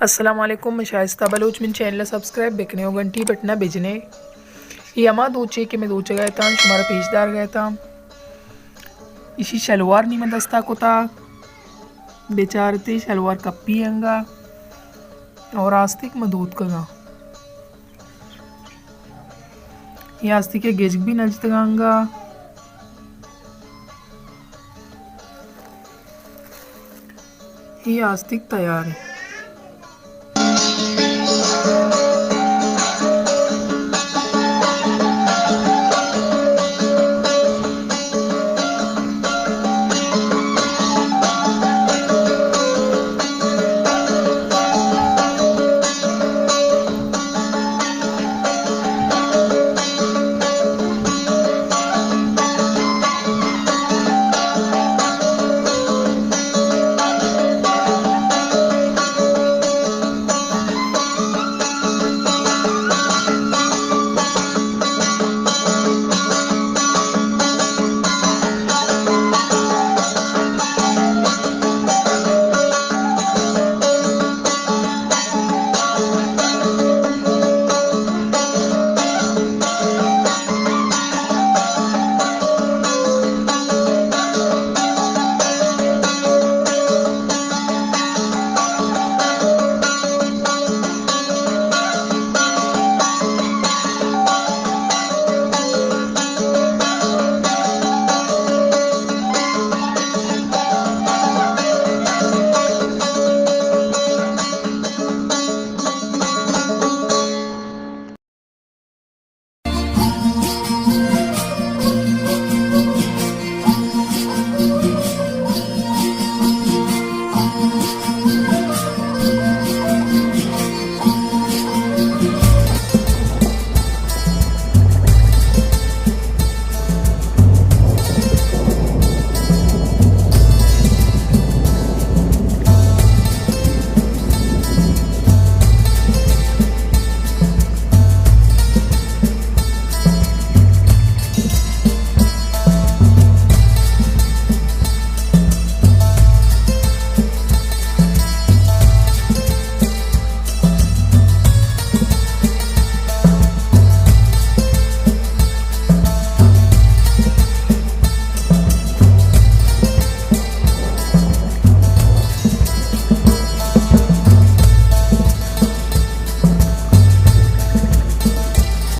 السلام علیکم، من شائستہ بلوچ، من چینل سبسکرائب بکنے و گھنٹی بٹنا بجنے۔ یہ ہما دوچے کہ میں دوچگا اتاں، شمارا پیش دارگا اتاں۔ ایشی شلوار نی من دستا کتا، بیچارتے شلوار کپی انگا اور آستک من دوتکگا۔ یہ آستک گجگ بھی نجتگا انگا۔ یہ آستک تیار ہے۔